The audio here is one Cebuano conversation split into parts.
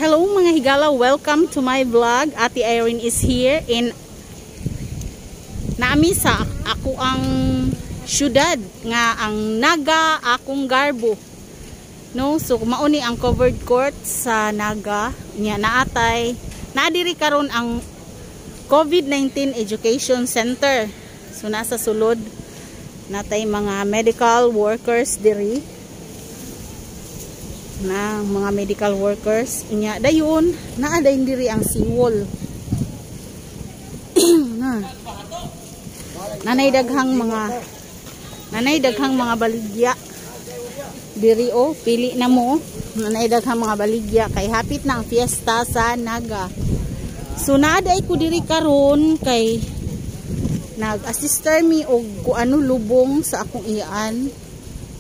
Hello mga higala, welcome to my vlog. Ate Irene is here in naami sa ako ang syudad nga ang Naga akong garbo. No, so mauni ang covered court sa Naga. Nya naatay naadiri karon ang COVID-19 Education Center. So nasa sulod natay mga medical workers diri. Na mga medical workers inya dayon naa dayon diri ang seawall. Na nanay daghang mga baligya diri, oh, pili na mo. Nanay daghang mga baligya kay hapit na ang fiesta sa Naga. So naaday ko diri karon kay nag-assister mi og kuano lubong sa akong iyaan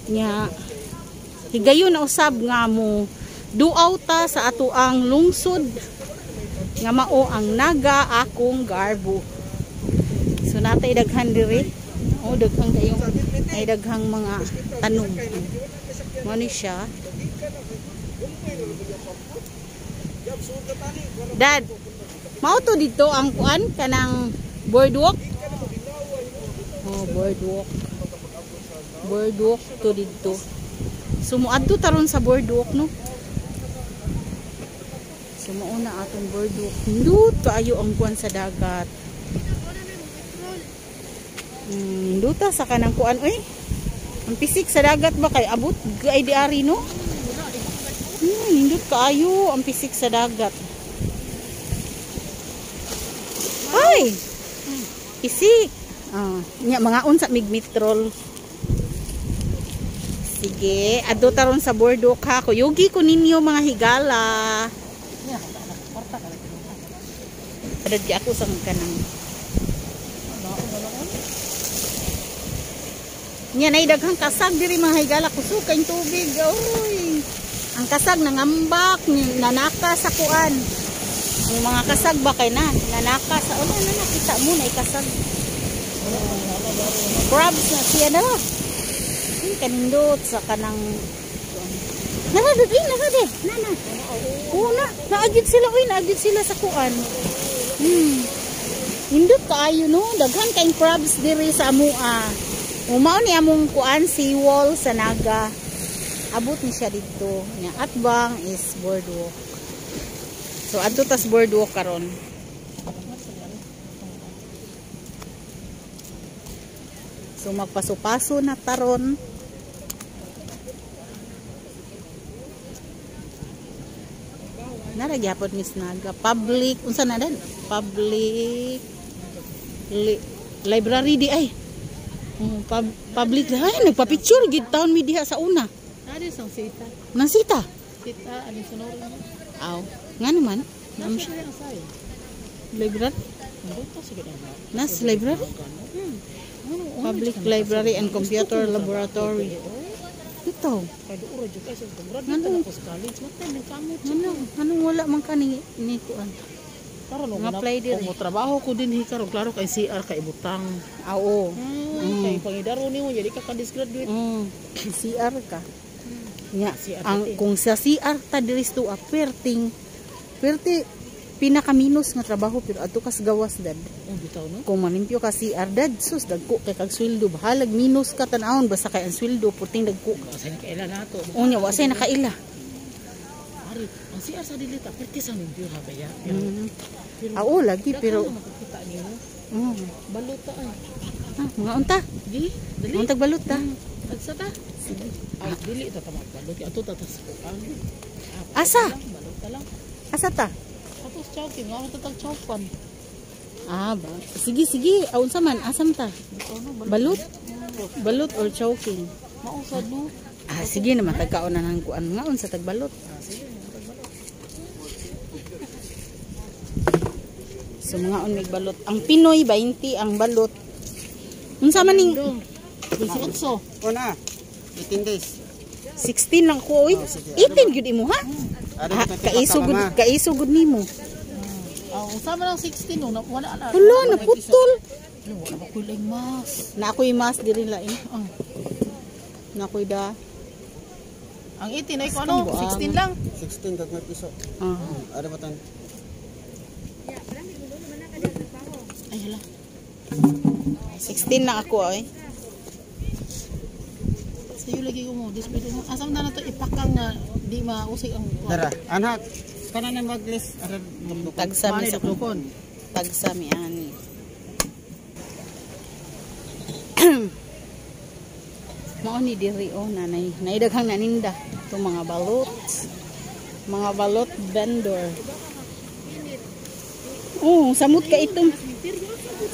nya. Higayon na usab nga mo duaw ta sa ato ang lungsod nga mao ang Naga akong garbo. So natay daghan diri. Oh, daghang kayong ay daghang mga tanom. Mo ni siya. Dad, mao to dito ang kuan kanang boardwalk. Oh, boardwalk. Boardwalk to dito. So muadto taron sa boardwalk, no? So mauna atong boardwalk. Nindot kaayo ang kuan sa dagat. Nindota sa kanang kuan oy. Ang pisik sa dagat ba kay abot ay di ari, no? Nindot kaayo ang pisik sa dagat. Ay! Pisik. Ah, nya mga unsa migmitrol. Sige, adto taron sa boardwalk ha. Kuyugi ko ninyo mga higala. Adad ako sa kanang. Nya nay daghang kasag diri mga higala, kusog kay tubig. Oy. Ang kasag nangambak, nanaka sa kuan. Ang mga kasag ba kay na nanaka sa una na nakita mo na kasag. Crabs na siya na. Kanindot sa kanang narade nana. Oo na, naagid sila oy, naagid sila sa kuan. Indot kaayo no, daghan kay crabs diri sa amua. Mao ni among kuan seawall sa Naga. Abot ni siya didto. Nya atbang is boardwalk. So adto tas boardwalk karon. So magpaso-paso na taron. Nara gyapon Miss Naga public unsa na dan public library di ay. Oh, public ay nagpa-picture gid taon mi diha sa una. Ari sang sita. Nang sita? Sita ani sunod. Aw, ngano man? Library? Nas library? Public library and computer laboratory. Ito. Anong wala man ka ni kuan? Nga-apply diri. Kung trabaho ko din hi karon, klaro kay CR kay ibutang. Oo. Kay pangidaro nimo jadi ka ka-disgraduate. CR ka. Nya, ang kung sa CR ta diri to a perting perti pinaka-minus nga trabaho pero adto kas gawas dad. Oh, bitaw no. Kung manimpyo ka CR dad, sus dagko kay kag sweldo, bahalag minus ka tan-awon basta kay ang sweldo puting dagko. Wa say nakaila nato. Unya wa say nakaila. Ari, ang CR sa dili ta perti sa limpyo ha baya. Pero oo lagi pero makakita nimo. Balot ta ay. Ah, mga unta. Di, dali. Untag balot ta. Agsa ta. Sige. Ay, dili ta ta magbalot. Ato ta ta sa kuan. Asa? Balot ta lang. Asa ta? Ato sa chowking, nga ta tag chowkan. Ah, ba. Sige, sige. Aunsa man, asam ta? Balot. Balot or chowking. Mausad no. Ah, sige naman tagkaon na ng kuan nga unsa tagbalot. Ah, sige, tagbalot. So mga on mig balot. Ang Pinoy 20 ang balot. Unsa man ning 18? Una, 18 days. 16 lang ko oy. 18 gyud imo ha? Ah, kaiso gud nimo. Ah, unsa man ang 16 no? Wala na. Hala, naputol. Wala ba koy laing mas. Na ako'y mas diri lain. Na ako'y da. Ang 18 ay ko ano, 16 lang. 16 kag may piso. Ah. Ari ba tan? Ay hala. 16 lang ako ay. Sa'yo lagi ko mo, display mo. Asam na na to ipakang nga di mausig ang Dara, anha. Kanan ang maglis. Ara dukdukon. Tagsami Mani sa dukdukon. Tagsami ani. Mao ni diri oh nanay. Naidaghang naninda itong mga balot. Mga balot vendor. Oh, samot ka ito.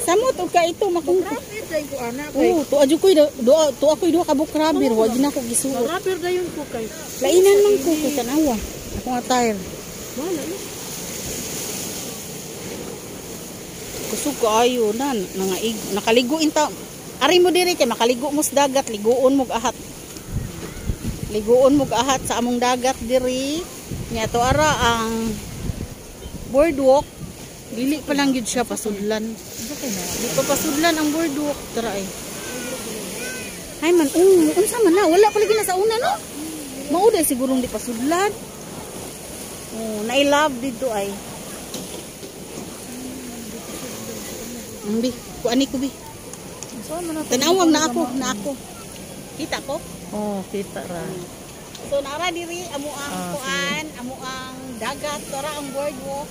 Samot og ka ito makung. Rapid dayon ko anak kay. Oh, tuwa jud koy duha, tuwa koy duha ka buok rubber, wa jud nako gisuot. Rapid dayon ko kay. Lainan man ko kay tanawa. Ako nga tire. Wala na. Kusog kaayo na nangaig nakaligo inta. Ari mo diri kay makaligo mo sa dagat, liguon mo ahat. Liguon mo ahat sa among dagat diri. Nya to ara ang boardwalk. Dili pa lang gyud siya pasudlan. Di pa pasudlan ang boardwalk tara ay. Ay man, oh, unsa man na wala pa lagi na sa una no. Mao day sigurong di pasudlan. Oh, na love dito ay. Bi, kuani ko bi. So man na. Tanawang na ako, na ako. Kita ko? Oh, kita ra. So nara diri amo ang Ah, kuan, amo ang dagat, tora ang boardwalk.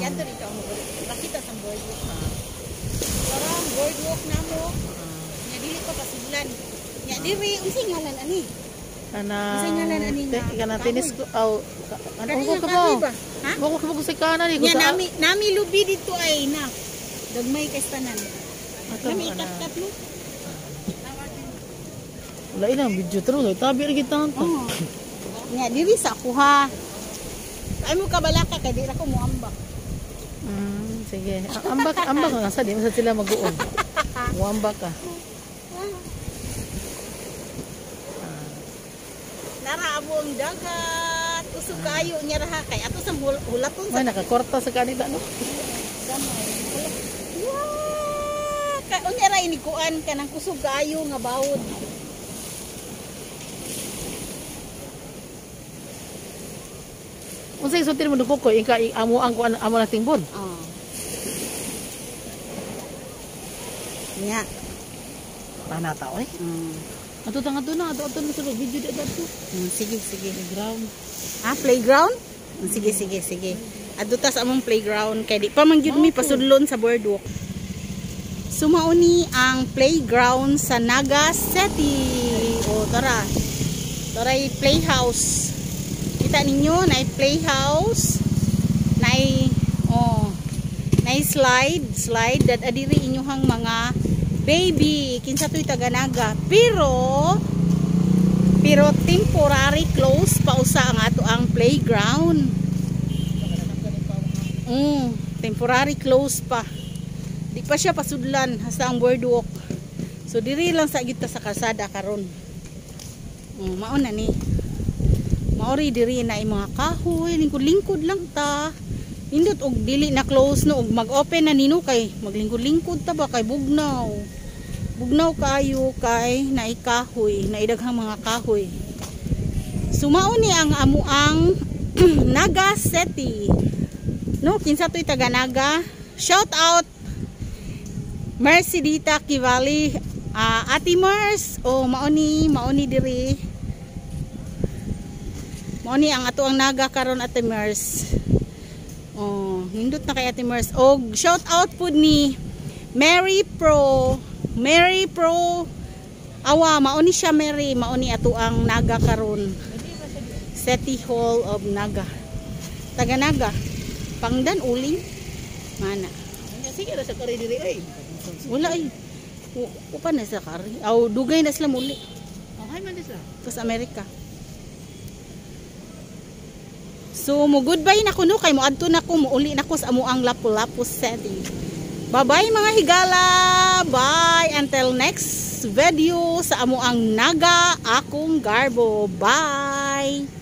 Yan to dito amo. Pakita sa boardwalk ha. Tora ang boardwalk namo. Nya dili pa pasudlan. Nya diri unsay ngalan ani? Kana. Unsay ngalan ani nga? Kana tennis ko aw ano Kani ko nga ka kahoy ba? ba? Ha? Mo ko ko sa kanan ni ko Nya sa. nami nami lubi dito ay na. Gagmay kay tanan. Ato, Nami ana. ikat-kat mo. Wala ina video tro, tabi ra kita to. Oh. Nya diri sa ako ha. Ay mo kabalaka kay di ra ko muambak. Sige. Ambak ambak nga sa di man sa sila mag-uon. Muambak ka. Nara amo ang dagat. Kusog kaayo niya ra ha kay ato sa hulaton sa May nakakorta sa kanila no. gamay. Wow! Kay unya ra inikuan kanang kusog kaayo nga bawod. Unsay sulti mo ko ika amo ang kuan amo na tingbon. Oh. Nya. Panata oy. Ato ta nga na, ato ato na sa video di ato. Sige, sige. Ground. Ah, playground? Sige, sige, sige. Adto ta sa among playground kay di pa man gyud mi pasudlon sa boardwalk. Sumauni ang playground sa Naga City. O tara. Tara playhouse. Kita ninyo na playhouse. Na oh, na slide, slide that adiri inyuhang mga baby kinsa to'y taga Naga. Pero pero temporary close pa usa ang ato ang playground. Temporary close pa. Di pa siya pasudlan hasta ang boardwalk. So diri lang sa gyud ta sa kalsada karon. Mao na ni. Maori diri na ay mga kahoy, lingkod-lingkod lang ta. Nindot og dili na close no og mag-open na nino kay maglingkod-lingkod ta ba kay bugnaw. Bugnaw kaayo kay naay kahoy, naidaghang mga kahoy. Sumao ni ang amuang Naga City. No, kinsa to'y taga Naga. Shout out Mercedita Kivali. Ah, Ate Mers, oh mao ni diri. Mao ni ang ato ang Naga karon Ate Mers. Oh, nindot na kay Ate Mers. Og shout out pud ni Mary Pro. Mary Pro. Awa, mao ni siya Mary, mao ni ato ang Naga karon. City Hall of Naga. Taga Naga. Pangdan uling. Mana. Sige ra sa kari diri oy. Wala ay. Upa na sila kari. Aw, dugay na sila muli. Oh, hay man sila. Sa Amerika. So, mo goodbye na kuno kay moadto na ko, muuli na ko sa amuang Lapu-Lapu City. Bye-bye mga higala. Bye until next video sa amuang Naga Akong Garbo. Bye.